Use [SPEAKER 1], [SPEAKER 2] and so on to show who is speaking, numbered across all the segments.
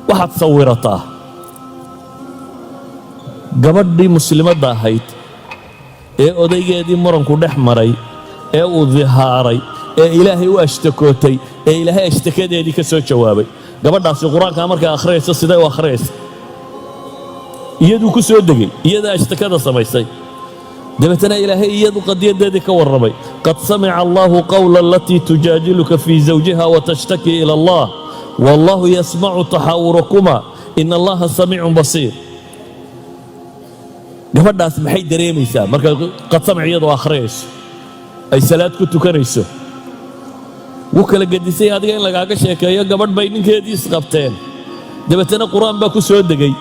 [SPEAKER 1] Waxaad sawirataa gabadhii muslimadda ahayd ee odaygeedii muranku dhex maray, ee uu dihaaray, ee Ilaahay u ashtakootay, ee Ilaahay ashtakadeedii ka soo jawaabay. Gabadhaasi Qur-aankaa markay akhriyayso, siday u akhriyaysa? Iyaduu ku soo degay, iyadaa ashtakada samaysay. Dabeetana Ilaahay iyadu qadiyadeedii ka warramay: قد سمع الله قول التي تجادلك في زوجها وتشتكي إلى الله والله يسمع تحاوركما إن الله سميع بصير. Gabadhaas maxay dareemaysaa markay قد سمع iyadoo akhriyayso, ay salaad ku tukanayso? Wuu kala gedisay adiga in lagaaga sheekeeyo gabadh bay ninkeedii isqabteen, dabeetana Qur-aan baa ku soo degay,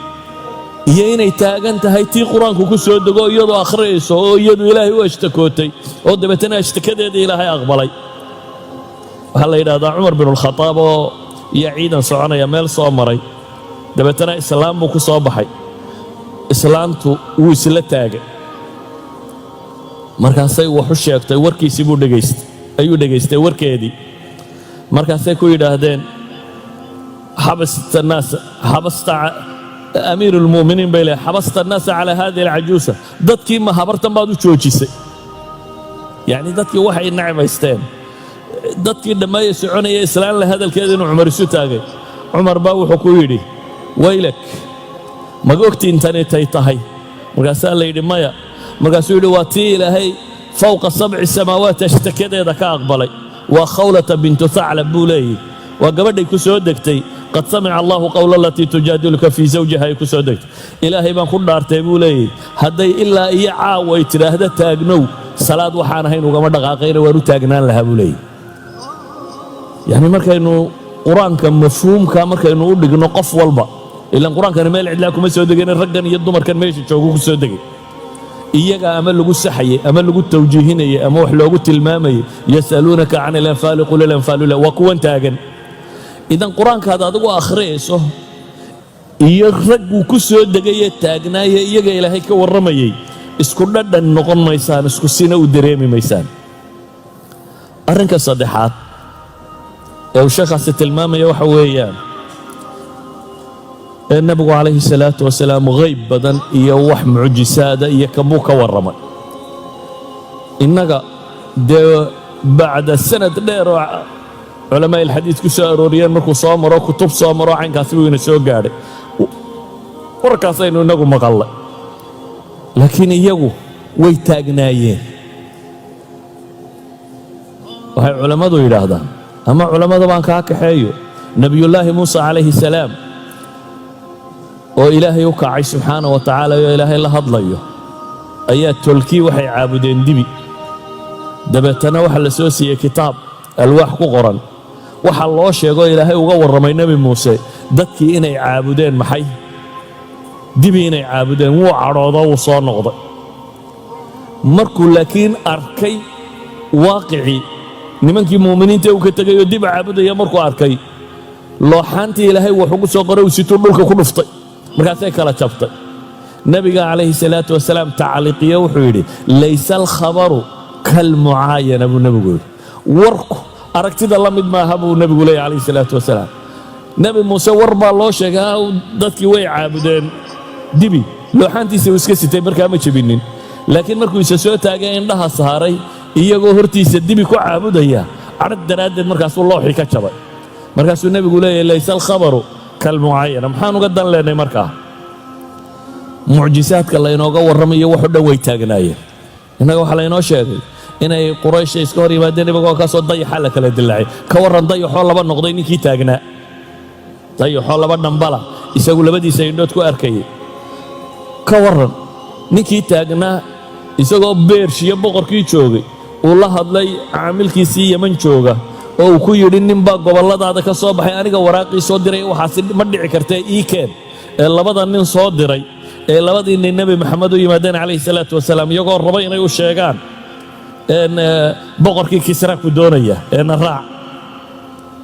[SPEAKER 1] iyo inay taagan tahay tii Qur-aanku ku soo dego, iyadoo akhriyayso, oo iyadu Ilaahay u ashtakootay, oo dabeetana ashtakadeedii Ilaahay aqbalay. Waxaa la yidhahdaa Cumar binulkhadaab oo iyo ciidan soconaya meel soo maray, dabeetana islaam buu ku soo baxay. Islaamtu wuu isla taagay, markaasay wax u sheegtay. Warkiisii buu dhegaystay, ayuu dhegaystay warkeedii. Markaasay ku yidhaahdeen: حبست الناس، حبست أمير المؤمنين, bay leehay, حبست الناس على هذه العجوزة. Dadkii ma habartan baad u joojisay? Yacni dadkii waxay necbaysteen, dadkii dhammaaya soconaya islaan la hadalkeeda inuu Cumar isu taagay. Cumar baa wuxuu ku yidhi: ويلك, maga ogti intani tay tahay? Markaasaa la yidhi: Maya. Markaasuu yidhi: Waa tii Ilaahay فوق سبع سماوات ashtakadeeda ka aqbalay. Waa Khawlata bintu Thaclab, buu leeyihi. Waa gabadhay ku soo degtay قد سمع الله قول التي تجادلك في زوجها ay ku soo degtay. Ilaahay baan ku dhaartay, buu leeyahy, hadday ilaa iyo caawa ay tidhaahda taagnow, salaad waxaan ahayn ugama dhaqaaqayna, waan u taagnaan lahaa, buu leeyahy. Yacni markaynu Qur-aanka mafhuumka markaynu u dhigno qof walba, ilaan Qur-aankani meel cidlaa kuma soo degin, raggan iyo dumarkan meesha joogu ku soo degay, iyaga ama lagu saxayey ama lagu tawjiihinayey ama wax loogu tilmaamayey. يسألونك عن الأنفال قل الأنفال لله. Waa kuwan taagan. Idan Qur-aankaad adigu akhriyayso iyo ragguu ku soo degayee taagnaaye iyaga Ilaahay ka warramayey isku dhadhan noqon maysaan, isku sina u dareemi maysaan. Arrinka saddexaad ee uu sheekhaasi tilmaamaya waxa weeyaan ee Nebigu calayhi salaatu wasalaam hayb badan iyo wax mucjisaada iyo kamuu ka warramay. Innaga dee bacda sanad dheer oo culamaa ilxadiid ku soo arooriyeen, markuu soo maro kutub, soo maro caynkaasi buu ina soo gaadhay, warkaasaynu innagu maqallay, laakiin iyagu way taagnaayeen. Waxay culammadu yidhaahdaan, ama culammada baan kaa kaxeeyo, Nebiyullaahi Muuse calayhi salaam oo Ilaahay u kacay subxaana wa tacaala oo Ilaahay la hadlayo, ayaa tolkii waxay caabudeen dibi. Dabeetana waxaa la soo siiyey kitaab alwaax ku qoran. Waxaa loo sheegoo Ilaahay uga warramay Nebi Muuse dadkii inay caabudeen maxay? Dibi inay caabudeen. Wuu cadhoodo, wuu soo noqday. Markuu laakiin arkay waaqicii nimankii mu'miniinta uu ka tegayoo dib caabudaya, markuu arkay, looxaantii Ilaahay wax ugu soo qoray uu situu dhulka ku dhuftay, markaasay kala jabtay. Nebiga calayhi salaatu wasalaam tacliiqiye, wuxuu yidhi: ليس الخبر كالمعاينة, buu nebigu yidhi. Warku aragtida la mid maaha, buu nebigu leeyay calayhi salaatu wasalaam. Nebi Muuse war baa loo sheegay, dadkii way caabudeen dibi. Looxaantiisa uu iska sitay markaa ma jebinin, laakiin markuu isa soo taagay, indhaha saaray iyagoo hortiisa dibi ku caabudaya, cadhad daraaddeed markaasuu looxii ka jabay. Markaasuu nebigu leeyahy: ليس الخبر كالمعاينة. Maxaan uga dan leenay markaa? Mucjisaadka laynooga warramayo waxu dhan way taagnaayeen. Innaga waxaa laynoo sheegay inay Quraysha iska hor yimaadeen ibagoo kaasoo dayaxa la kala dilaacay. Ka warran dayaxoo laba noqday ninkii taagnaa, dayaxoo laba dhambala isagu labadiisa indhood ku arkayay? Ka warran ninkii taagnaa isagoo Beershiya boqorkii joogay uu la hadlay caamilkiisii Yeman jooga, oo uu ku yidhi: "Ninbaa gobolladaada ka soo baxay, aniga waraaqii soo diray, waxaasi ma dhici kartee ii keen"? Ee labada nin soo diray, ee labadii nin Nebi Maxamed u yimaadeen calayhi salaatu wasalaam, iyagoo raba inay u sheegaan boqorkii Kisra ku doonaya eena raac.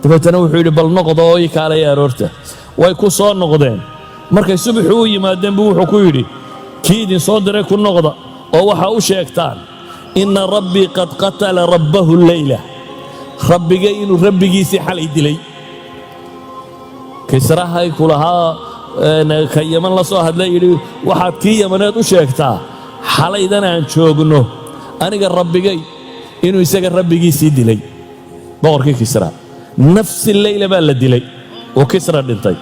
[SPEAKER 1] Dabeetana wuxuu yidhi: "Bal noqda oo ii kaalaya aroorta." Way ku soo noqdeen. Markay subaxii u yimaadeen buu wuxuu ku yidhi: "Kii idin soo diray ku noqda oo waxaa u sheegtaan إن ربي قد قتل ربه الليلة, rabbigay inuu rabbigiisii xalay dilay." Kisrahay ku lahaa ka Yaman la soo hadlay, yidhi: "Waxaad kii Yamaneed u sheegtaa xalaydan aan joogno aniga rabbigay inuu isaga rabbigiisii dilay." Boqorkii Kisra nafsi leyla baa la dilay oo Kisra dhintay.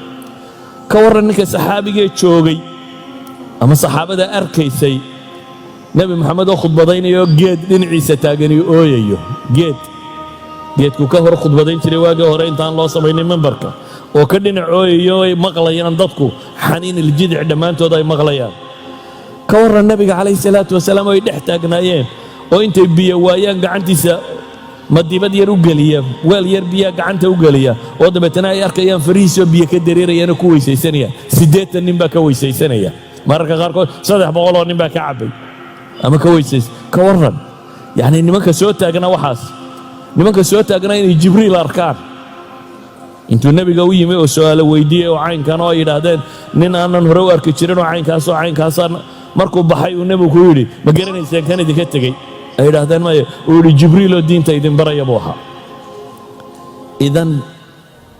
[SPEAKER 1] Ka warran ninka saxaabigee joogay ama saxaabada arkaysay Nebi Maxamed oo khudbadaynayo, geed dhinaciisa taagani ooyayo, geedku ka hor khudbadayn jiray waagii hore intaan loo samaynin mimbarka, oo ka dhinac ooyayo, ay maqlayaan dadku xaniin iljidic dhammaantood ay maqlayaan? Ka warran Nebiga calayhi salaatu wasalaam oo ay dhex taagnaayeen, oo intay biyo waayaan gacantiisa madibad yar u geliya, weel yar biyaa gacanta u geliya, oo dabeetana ay arkayaan farihiisoo biyo ka dareerayaan oo ku weysaysanayaan? 80 nin baa ka weysaysanaya, mararka qaarkood 300 oo nin baa ka cabbay ama ka weysaysa. Ka warran yacni nimanka soo taagna waxaas, nimanka soo taagnaa inay Jibriil arkaan intuu nebiga u yimi oo su'aalo weydiiyey oo caynkan, oo ay yidhaahdeen nin aanan hore u arki jirin oo caynkaasoo caynkaasa. Markuu baxay uu nebigu ku yidhi: "Ma garanayseen kan idinka tegey?" Ay yidhaahdeen: "Maya." Uu yidhi: "Jibriiloo diinta idin baraya buu ahaa." Idan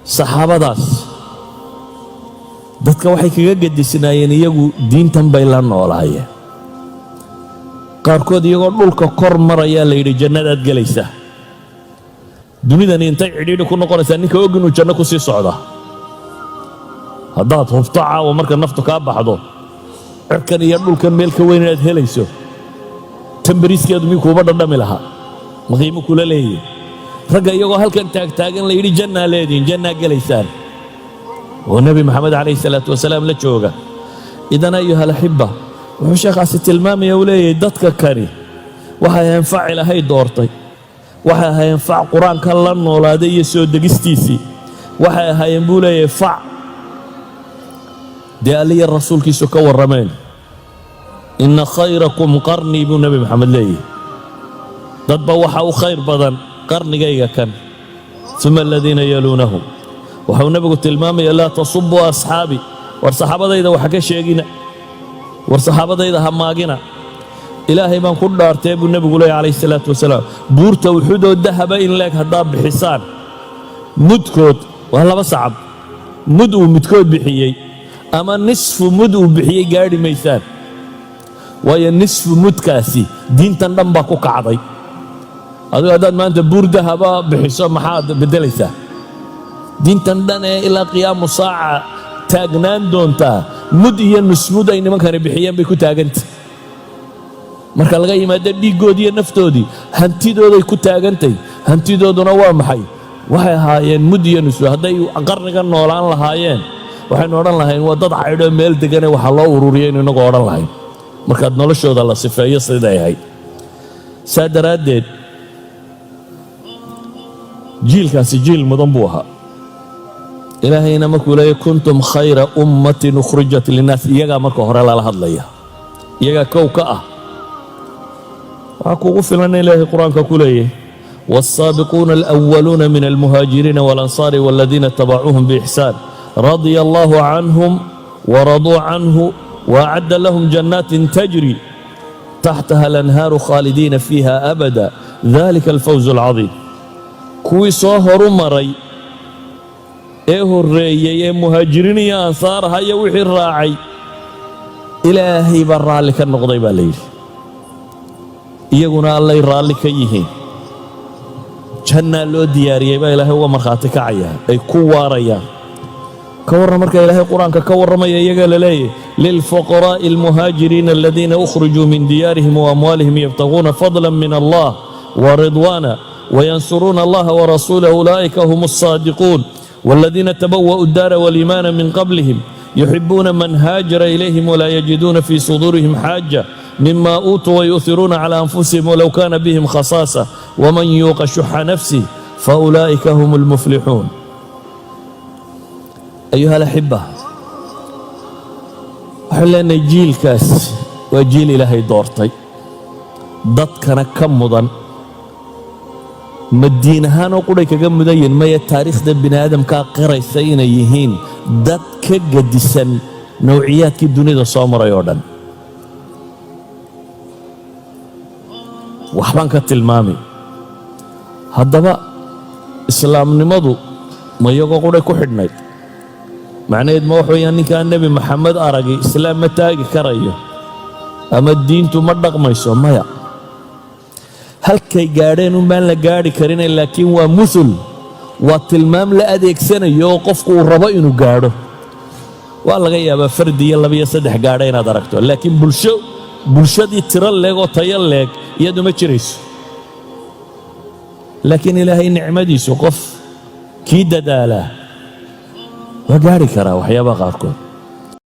[SPEAKER 1] saxaabadaas dadka waxay kaga gedisnaayeen, iyagu diintan bay la noolaayeen. Qaarkood iyagoo dhulka kor marayaa la yidhi: "Jannadaad gelaysaa." Dunidani intay cidhiidhi ku noqonaysaa ninka og inuu janno ku sii socda? Haddaad hubto caawa marka naftu kaa baxdo cirkan iyo dhulkan meel ka weyn inaad helayso, tan beriiskeedu miyuu kuuba dhadhami lahaa? Ma qiimo kula leeyihin? Ragga iyagoo halkan taagtaagan la yidhi: "Jannaa leedihin, jannaa gelaysaan," oo Nebi Maxamed calayhi salaatu wasalaam la jooga. Idan, ayuha alaxiba, wuxuu sheekhaasi tilmaamaya, uu leeyahay, dadka kani waxay ahayn fac Ilaahay doortay, waxay ahaayeen fac Qur-aanka la noolaaday iyo soo degistiisii, waxay ahaayeen, buu leeyahay, fac dee Alliya rasuulkiisu ka warrameen. "Ina khayrakum qarnii," buu Nebi Maxamed leeyahay, dadba waxa u khayr badan qarnigayga kan, uma aladiina yaluunahum. Waxuu nebigu tilmaamaya: "Laa tasubuu asxaabi." War saxaabadayda waxa ka sheegina, war saxaabadayda ha maagina. "Ilaahay baan ku dhaartee," buu nebigu leeyahy calayhi salaatu wasalaam, "buurta Uxudoo dahaba in leeg haddaa bixisaan, mudkood waa laba sacab, mud uu midkood bixiyey ama nisfu mud uu bixiyey gaadhi maysaan." Waayo, nisfu mudkaasi diintan dhan baa ku kacday. Adigu haddaad maanta buur dahaba bixiso, maxaad beddelaysaa? Diintan dhan ee ilaa qiyaamu saaca taagnaan doontaa, mud iyo nusmud ay nimankani bixiyeen bay ku taagantah. Marka laga yimaado dhiiggoodii iyo naftoodii, hantidooday ku taagantay. Hantidooduna waa maxay? Waxay ahaayeen mud iyo nusmud. Hadday qarniga noolaan lahaayeen, waxaynu odhan lahayn waa dad caydhoo meel degane waxaa loo ururiyay inu inagoo odhan lahayn, markaad noloshooda la sifeeyo siday ahayd. Saa daraaddeed jiilkaasi jiil mudan buu ahaa. Ilaahayna markuu leeyahy "kuntum khayra ummatin ukhrijat linnaas", iyagaa marka hore lala hadlaya, iyagaa kow ka ah. Waxaa kuugu filan in Ilaahay Qur-aanka ku leeyahy: "والsaabiquuna alأwaluuna min almuhaajiriina wاlansaari wاladiina itabacuuhum biixsaan radia allahu canhum waraduu canhu waacadda lahum jannaatin tajri taxtaha alanhaaru khaalidiina fiiha abada dalika alfawz alcadiim." Kuwii soo horu maray ee horreeyey ee muhaajiriin iyo ansaar aha iyo wixii raacay, Ilaahay baa raalli ka noqday baa la yidhi, iyaguna Allay raalli ka yihiin, jannaa loo diyaariyey baa Ilaahay uga markhaati kacaya ay ku waarayaan. Ka warran marka Ilaahay Qur-aanka ka warramaya iyaga la leeyahy: "للفقراء المهاجرين الذين أخرجوا من ديارهم وأموالهم يبتغون فضلا من الله ورضوانا وينصرون الله ورسوله أولئك هم الصادقون والذين تبوأوا الدار والإيمان من قبلهم يحبون من هاجر إليهم ولا يجدون في صدورهم حاجة مما أوتوا ويؤثرون على أنفسهم ولو كان بهم خصاصة ومن يوق شح نفسه فأولئك هم المفلحون." أيها الأحبة، waxaan leenahay jiilkaas waa jiil Ilaahay doortay, dadkana ka mudan. Ma diin ahaanoo quray kaga mudan yihin? Maya, taariikhda bini aadamkaa qiraysa inay yihiin dad ka gedisan nawciyaadkii dunida soo maray oo dhan. Waxbaan ka tilmaami. Haddaba islaamnimadu ma iyagoo quray ku xidhnayd? Macnaheed ma wax weeyaan ninkaan Nebi Maxamed aragi Islaam ma taagi karayo ama diintu ma dhaqmayso? Maya, halkay gaadheen un baan la gaadhi karine, laakiin waa musul, waa tilmaam la adeegsanayo oo qofku uu rabo inuu gaadho. Waa laga yaabaa fardi iyo laba iyo saddex gaadha inaad aragto, laakiin bulsho, bulshadii tiro leeg oo tayo leeg iyadu ma jirayso. Laakiin Ilaahay nicmadiisu, qof kii dadaalaa waa gaadhi karaa waxyaabaha qaarkood.